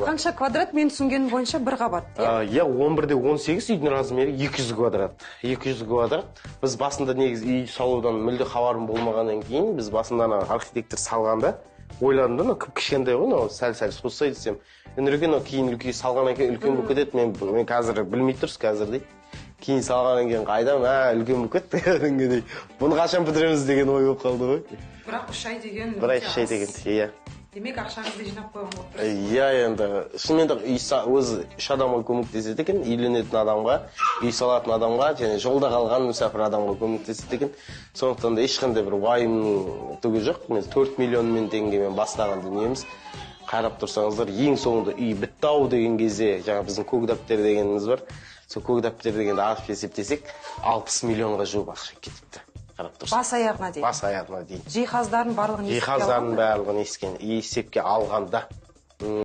Қанша квадрат? Мен түсінгенім бойынша, бір қабат, иә? Иә, 11 де 18, үйдің размері 200 квадрат. 200 квадрат. Біз басында негізі үй салудан мүлде хабарым болмағаннан кейін, біз басында ана архитектор салғанда ойладым да, мынау кіп кішкентай ғой, мынау сәл сәл созсай десем, Нұреке, мынау кейін үлкен салғаннан кейін үлкен болып кетеді, мен қазір білмей тұрсыз қазір дейді. Кейін салғаннан кейін қайдам, ә, үлкен болып кетті кәдімгідей. Бұны қашан бітіреміз деген ой болып қалды ғой. Бірақ 3 ай деген Бір ай, өте 3 ай аз. деген, иә. Демек, ақшаңызды жинап қойған болып тұрсыз. Иә, енді шынымен де үй өзі үш адамға көмектеседі екен: үйленетін адамға, үй салатын адамға және жолда қалған мүсәпір адамға көмектеседі екен. Сондықтан да ешқандай бір уайымның түгі жоқ. Мен 4 миллион теңгемен бастаған дүниеміз, қарап тұрсаңыздар, ең соңында үй бітті ау деген кезде, жаңа біздің көк дәптер дегеніміз бар, сол көк дәптер дегенді ашып есептесек, 60 миллионға жуық ақша кетіпті, қарап тұрсақ. Бас аяғына дейін? Бас аяғына дейін. Жиһаздарын барлығын есепке Жиһаздардың алғанда? барлығын есепке алғанда.